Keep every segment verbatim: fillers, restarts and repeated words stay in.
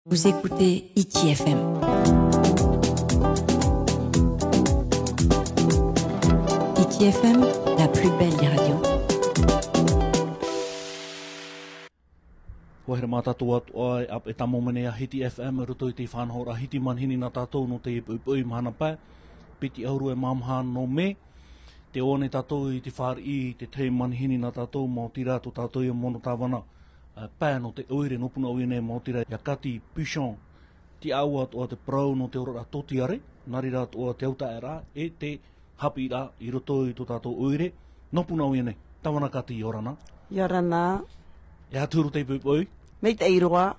Vous écoutez Hiti F M. Hiti F M, la plus belle des radios. Ua haere mai tātou atoʻa e ʻāpeʻe tāmau mai nei a Hiti F M, i roto i te faʻanahoraʻa Hiti Manihini nā tātou nō te poʻipoʻi mahana pae, piti ʻahuru e mā maha nō Mē. Tē ʻō nei tātou i te fāriʻi i te tahi manihini nā tātou, maoti rā tō tātou ia mono tāvana, ā, pae nō te ʻoire nō Punaʻauia nei, maoti rā ia Cathy Pichon. Tiʻaʻau atoʻa te parau nō te oraraʻa tōtiare, nā reira atoʻa te autaʻeraʻa e te haʻapiʻiraʻa i roto i tō tātou ʻoire nō Punaʻauia nei. Tāvana Cathy, ʻia ora na. ʻIa ora na. E aha te huru tei poʻipoʻi? Maitaʻi roa.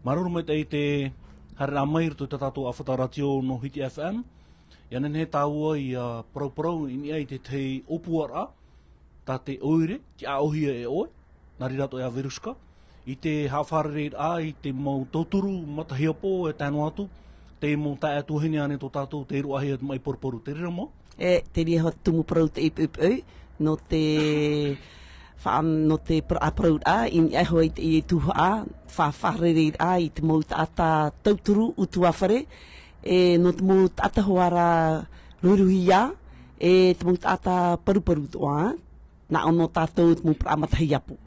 Māuruuru maitaʻi i te haereraʻa mai i roto i tā tātou ʻāfata rātio nō Hiti F M. ʻIa nehenehe tāua ʻia parauparau i niʻa i te tahi ʻōpuaraʻa, tā te ʻoire, tiʻaʻauhia e ʻoe, nā reira atoʻa ia Veruska, i te haʻafārereiraʻa i te mau tauturu matahiapo e tae noa atu, te mau taeaʻe tuahine ānei tō tātou tei roaʻahia i te maʻi paruparu, te reira mau? E, te reira hoʻi te tumu parau tei poʻipoʻi, nō te fa-, nō te para-, parauraʻa, i niʻa hoʻi i te tuhaʻa, fa-, fārereiraʻa i te mau taʻata tauturu ʻutuāfare, e, nō te mau taʻata hoʻi ra ruhiruhia, e, te mau taʻata paruparu atoʻa, nā ʻō nō tātou te mau parau matahiapo.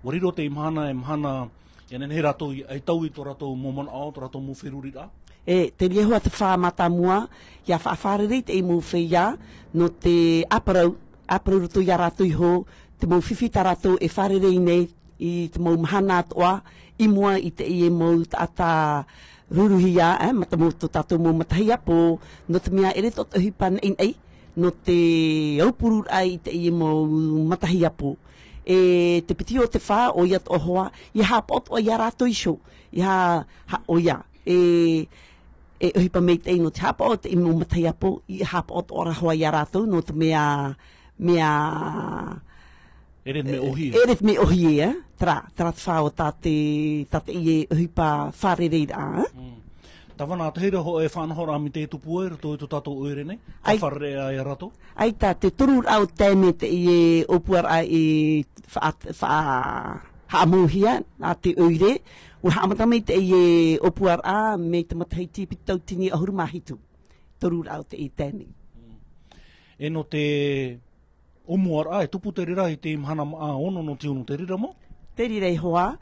ʻUa riro teie mahana, e mahana, ʻia nehenehe rātou ʻia ʻaitau i tō rātou mau manaʻo, tō rātou mau feruriraʻa. E, te reira hoʻi te fā mātāmua, ʻia faʻafārerei teie mau feiā, nō te ʻāparau, ʻāparau i roto ia rātou iho, te mau fifi tā rātou e fārerei nei, i te mau mahana atoʻa, i mua i teie mau taʻata ruhiruhia, e, mā te mau tō tātou mau matahiapo, nō te mea ʻere tō te ʻohipa naʻinaʻi, nō te aupururaʻa i teie mau matahiapo. E te piti o te fā, ʻoia atoʻa hoʻi, ʻia haʻapaʻo atoʻa ia rātou iho, ʻia ha-, ha-, ʻoia, e, e ʻohipa maitaʻi nō te haʻapaʻo i teie mau matahiapo, ʻia haʻapaʻo atoʻa ra hoʻi ia rātou, nō te mea, mea, ʻere te mea ʻōhie. ʻEre te mea ʻōhie, e? Terā, terā te fā o tā te, tā teie ʻohipa fārereiraʻa, e? Mm. Tāvana, ā tahi ra hoʻi e faʻanahoraʻa mai tei tupu ai i roto i tō tātou ʻoire nei? ʻAi. Faʻafārerei ia rātou? ʻAita, te toruraʻa o taime teie ʻōpuaraʻa i faʻa-, faʻa-, haʻamauhia, nā te ʻoire, ʻua haʻamata mai teie ʻōpuaraʻa mai te matahiti piti tauatini ʻahuru mā hitu. Toruraʻa o teie taime. Mm. E nō te ʻōmuaraʻa, e tupu te reira i te mahana māʻa ono nō tiunu, te reira mau? Te reira hoʻi,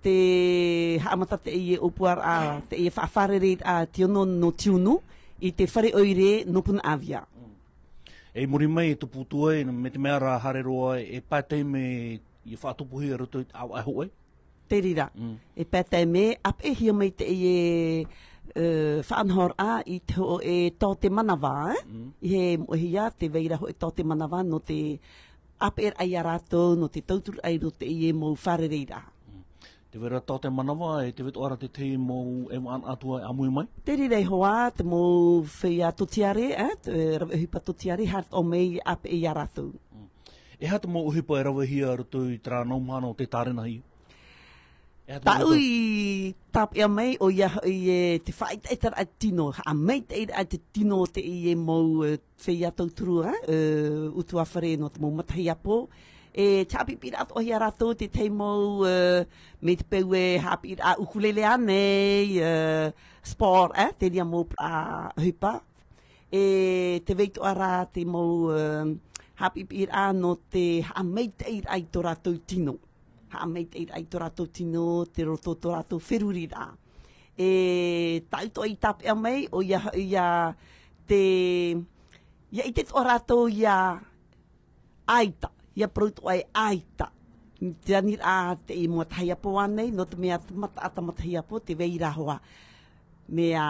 te haʻamata teie ʻōpuaraʻa, teie faʻafārereiraʻa te ono nō tiunu, i te fare ʻoire nō Punaʻauia. Mm. E i muri mai e tupu atu ai, mai te mea ra haere roa e pae taime ʻia faʻatupuhia i roto i te ʻāvaʻe hōʻē. Te reira. Mm. E pae taime, ʻāpeʻehia mai teie, e, faʻanahoraʻa i te hōʻē taote manava, e? Mm. I hea e moʻehia, tē vai ra hōʻē taote manava nō te ʻāpeʻeraʻa ia rātou, nō te tauturu ai i roto i teie mau fārereiraʻa. Mm. Tē vai ra taote manava, e tē vai atoʻa ra te tahi mau e vaʻa atu ai ʻāmui mai? Te reira hoʻi, te mau feiā tōtiare, e, te rave ʻohipa tōtiare, haere atoʻa mai ʻāpeʻe ia rātou. Mm. E aha te mau ʻohipa e ravehia i roto i terā nau mahana o te tārenahia? E aha te mau ʻohipa? Tāʻu i tāpeʻa mai, ʻoia hoʻi e te faʻaʻetaʻetaraʻa tino, haʻamaitaʻiraʻa te tino o teie mau, e, feiā tauturu, e, e, ʻutuāfare nō te mau matahiapo. E te haʻapiʻiraʻa atoʻa ia rātou te tahi mau, e, mai te peu e haʻapiʻiraʻa ukulele ānei, e, sport, e, te reira mau, a, ʻohipa. E tē vai atoʻa ra te mau, e, haʻapiʻiraʻa nō te haʻamaitaʻiraʻa i tō rātou tino. Haʻamaitaʻiraʻa i tō rātou tino, te roto o tō rātou feruriraʻa. E tāʻu atoʻa i tāpeʻa mai, ʻoia hoʻi ia te, ʻia ʻite atoʻa rātou ia ʻaita, ʻia parau atoʻa e ʻaita. Te aniraʻa teie mau matahiapo ānei, nō te mea te mata-, taʻata matahiapo, tē vai ra hoʻi mea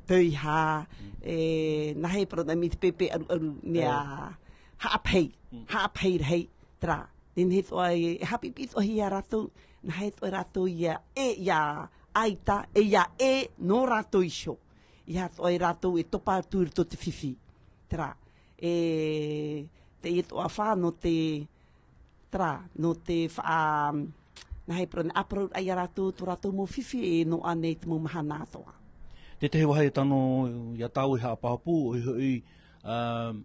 tauiha, e, nāhea e parau nei mai te pēpē ʻaruʻaru, mea haʻapaʻi, haʻapaʻi rahi, terā. Nehenehe atoʻa e, e haʻapiʻipiʻi atoʻa ia rātou, nāhea atoʻa rātou ʻia, e, ʻia ʻaita, e ʻia ʻē nō rātou iho. ʻEiaha atoʻa e rātou e topa atu i roto i te fifi. Terā, e, teie atoʻa fā nō te, terā, nō te faʻa-, nāhea e parau nei, ʻāparauraʻa ia rātou, tō rātou mau fifi e noaʻa nei te mau mahana atoʻa. Te tahi vāhi e tano ia tāua e haʻapāpū, ʻoia hoʻi, ā,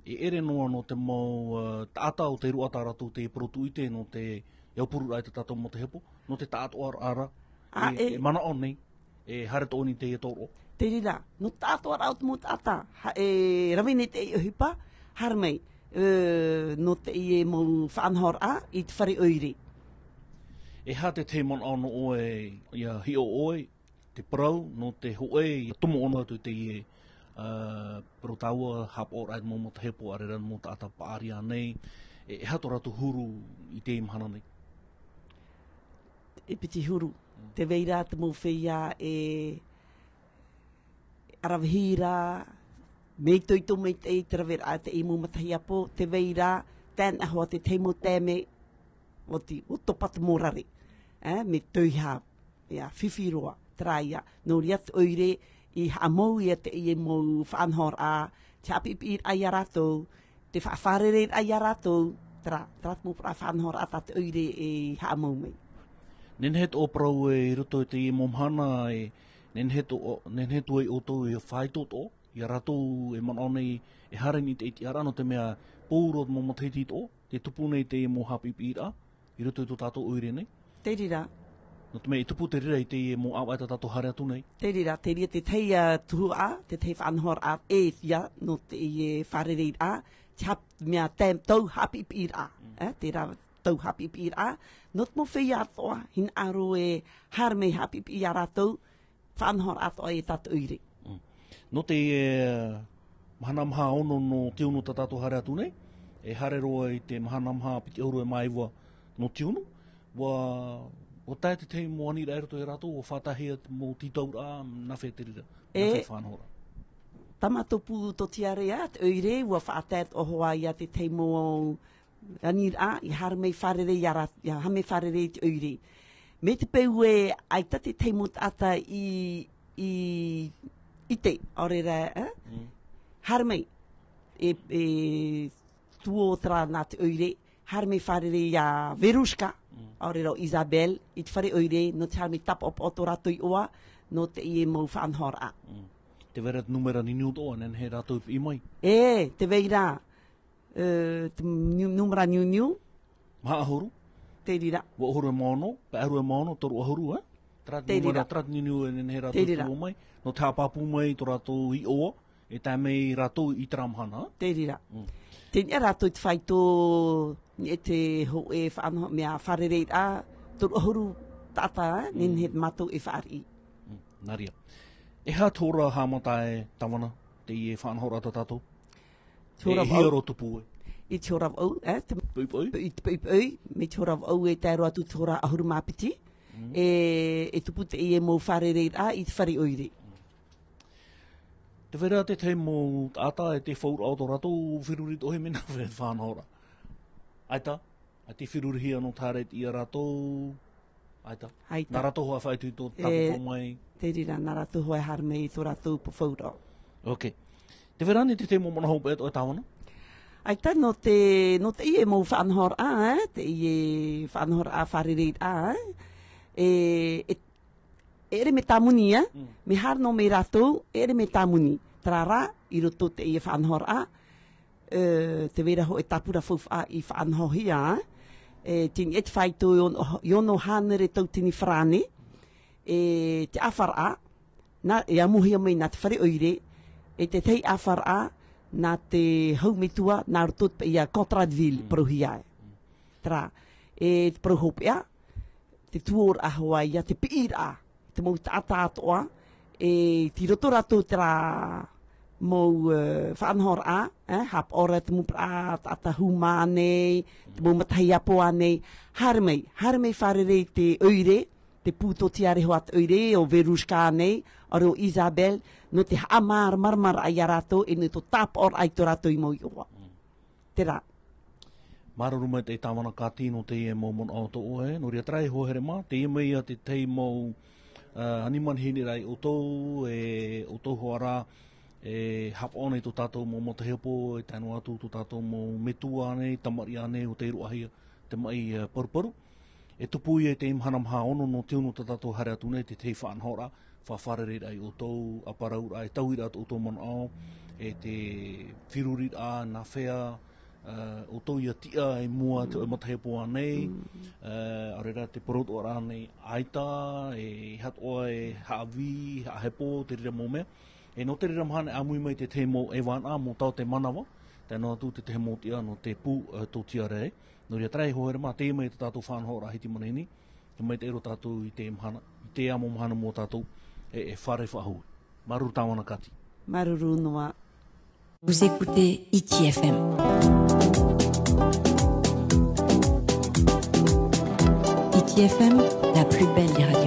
e ʻere noa nō te mau, ā, taʻata o tei roaʻa tā rātou tei parau tūʻite nō te aupururaʻa i tā tātou matahiapo, nō te taʻatoʻaraʻa ra, ā, e, e, e manaʻo nei. e haere atoʻa nei teie tōroʻa. Te reira, nō te taʻatoʻaraʻa o te mau taʻata, ha-, e rave nei teie ʻohipa, haere mai, e, nō teie mau faʻanahoraʻa i te fare ʻoire. E aha te tahi manaʻo nō ʻoe, ʻia hiʻo ʻoe, te parau, nō te hōʻē, ʻia tomo ʻōna atu teie, ā, parau tāua, haʻapaʻoraʻa i te mau matahiapo, ʻaore rā mau taʻata paʻari ānei, e, e aha tō rātou huru i teie mahana nei? E piti huru. Mm. Tē vai ra te mau feiā e aravihi ra, mea itoito maitaʻi te raveraʻa i te mau matahiapo, tē vai ra, tae noa atu i te tahi mau taime, ʻo te, ʻua topa te mau rare. E, mea tauihaʻa, ʻia fifi roa, terā ïa. Nō reira te ʻoire i haʻamau ïa teie mau faʻanahoraʻa, te haʻapiʻipiʻiraʻa ia rātou, te faʻafārereiraʻa ia rātou, terā, terā te mau parau faʻanahoraʻa tā te ʻoire i haʻamau mai. Nehenehe tō parau e i roto i teie mau mahana, e nehenehe tō, nehenehe atu ai ʻoutou e faʻaitoito, ia rātou e manaʻo nei e haere nei i te ʻiteraʻa, nō te mea, pauroa te mau matahiti atoʻa, tē tupu nei teie mau haʻapiʻipiʻiraʻa i roto i tō tātou ʻoire nei. Te reira. Nō te mea i tupu te reira i teie mau ʻāvaʻe tā tātou haere atu nei. Te reira, te reira te tahi, ā, tuhaʻa, te tahi faʻanahoraʻa e ʻia, nō teie fārereiraʻa, te hap-, mea te tau haʻapiʻipiʻiraʻa, Mm. e, terā tau haʻapiʻipiʻiraʻa, nō te mau feiā atoʻa, hinaʻaro e haere mai haʻapiʻipiʻi ia rātou, faʻanahoraʻa atoʻa e tā te ʻoire. Mm. Nō te, e, mahana maha ono nō Tiunu tā tātou haere atu nei, e haere roa i te mahana maha piti ʻahuru e mā iva nō Tiunu, ʻua, ʻua tae te tahi mau aniraʻa i roto ia rātou, ʻua faʻataehia te mau tītauraʻa, nā fea te reira, nā E, fea faʻanahoraʻa. Tā mātou pū tōtiare ā, te ʻoire, ʻua faʻatae atoʻa hoʻi ia te tahi mau aniraʻa, ʻia haere mai fārerei ia rā-, ʻia haere mai fārerei i te ʻoire. Mai te peu ē, ʻaita te tahi mau taʻata i, i, i te, ʻaore rā, e? Mm. Haere mai, e, e, tuō terā nā te ʻoire, haere mai fārerei ia Veruska, Mm. ʻaore rā Isabel, i te fare ʻoire, nō te haere mai tāpaʻopaʻo tō rātou iʻoa, nō teie mau faʻanahoraʻa. Mm. Tē vai ra te nūmera niuniu atoʻa, nehenehe rātou e piʻi mai. E, tē vai ra, e, te niu-, nūmera niuniu. Maha ʻahuru. Te reira. Vaʻu ʻahuru e mā ono, pae ʻahuru e mā ono, toru ʻahuru, e? Terā te Te reira. nūmera, terā te niuniu e nehenehe rātou Te reira. e tuō mai. Nō te haʻapāpū mai tō rātou iʻoa, e tae mai rātou i terā mahana. Te reira. Mm. Teie rātou te faito, e te hōʻē faʻanaho-, mea fārereiraʻa, toru ʻahuru taʻata, e, Mm. nehenehe mātou e fāriʻi. Mm, nā reira. E aha te hora haʻamata e tāvana, teie faʻanahoraʻa tā tātou? Te hora E, e hia vaʻu. roa tupu ai? I te hora vaʻu, e, te Poʻipoʻi? I te poʻipoʻi, mai te hora vaʻu e tae roa atu te hora ʻahuru mā piti. Mm. E, e tupu teie mau fārereiraʻa i te fare ʻoire. Tē vai ra te tahi mau taʻata e te fauraʻa o tō rātou feruri atoʻa mai nā fea te faʻanahoraʻa. ʻAita, ʻaita e ferurihia nō te haere ia rātou. ʻAita. ʻAita. Nā rātou hoʻi e faʻaitoito E, tāpaʻo mai. Te reira, nā rātou hoʻi e haere mai i tō rātou pū fauraʻa. Ok. Tē vai ra ānei te tahi mau manaʻo hopeʻa atoʻa e tāvana? ʻAita nō te, nō teie mau faʻanahoraʻa, e, teie faʻanahoraʻa fārereiraʻa, e, e, e ʻere mea tāmoni, e? Mm. Mea haere noa mai rātou, e ʻere mea tāmoni. Terā rā, i roto teie faʻanahoraʻa, e, tē vai ra hōʻē tāpura faufaʻa i faʻanahohia, e, teie te faito e ono, e ono hānere tauatini farāne, e, te ʻāfaraʻa, nā, e amohia mai nā te fare ʻoire, e te tahi ʻāfaraʻa, nā te hau metua, nā roto te paʻi ia contrat de ville, Mm. parauhia e. Mm. Terā, e te parau hopeʻa, te tuōraʻa hoʻi ia te piʻiraʻa, te mau taʻata atoʻa, e tei roto rātou terā mau, e, faʻanahoraʻa, e, haʻapaʻo ra te mau parau taʻata hūmā nei, te mau matahiapo nei, haere mai, haere mai fārerei te ʻoire, te pū tōtiare hoʻi a te ʻoire, ʻo Veruska nei, ʻaore rā ʻo Isabel, nō te haʻamāramaramaraʻa ia rātou, e nō te tāpaʻoraʻa i tō rātou mau iʻoa. Mm. Terā. Māuruuru maitaʻi tāvana Kati nō teie mau manaʻo atoʻa, e, nō reira terā e hoa here mā, teie mai ia te tahi mau, ā, ani manihini ra ia ʻoutou, e, ʻoutou hoʻi rā, e, haʻapaʻo nei tō tātou mau matahiapo, e tae noa atu tō tātou mau metua nei, tamariʻi nei, ʻua tei roaʻahia te maʻi, ā, paruparu. E tupu ia i te mahana maha ono nō Tiunu tā tātou haere atu nei, te tahi faʻanahoraʻa, faʻafārereiraʻa ia ʻoutou, ʻāparauraʻa, e taui ra tō ʻoutou manaʻo, e te feruriraʻa, nā fea, ʻoutou ia tiʻa i mua te matahiapo ānei, ʻaore rā te poroʻi atoʻa rānei ʻaita, e hatoʻa e haʻavī, haʻahepo, te reira mau mea. E nō te reira mahana e ʻāmui mai te tahi mau e vānaʻa mō tau te manava, tae noa atu te tahi mau tiʻa nō te pū, tōtiare. Nō reira, terā e hoa here mā, teie mai tā tātou faʻanahoraʻa Hiti Manihini, e maitaʻi roa tātou i te mahana, i te amo mahana mō tātou, e, e fare faʻahou. Māuruuru tāvana Kati. Māuruuru noa. Vous écoutez Hiti F M. Hiti F M, la plus belle des radios.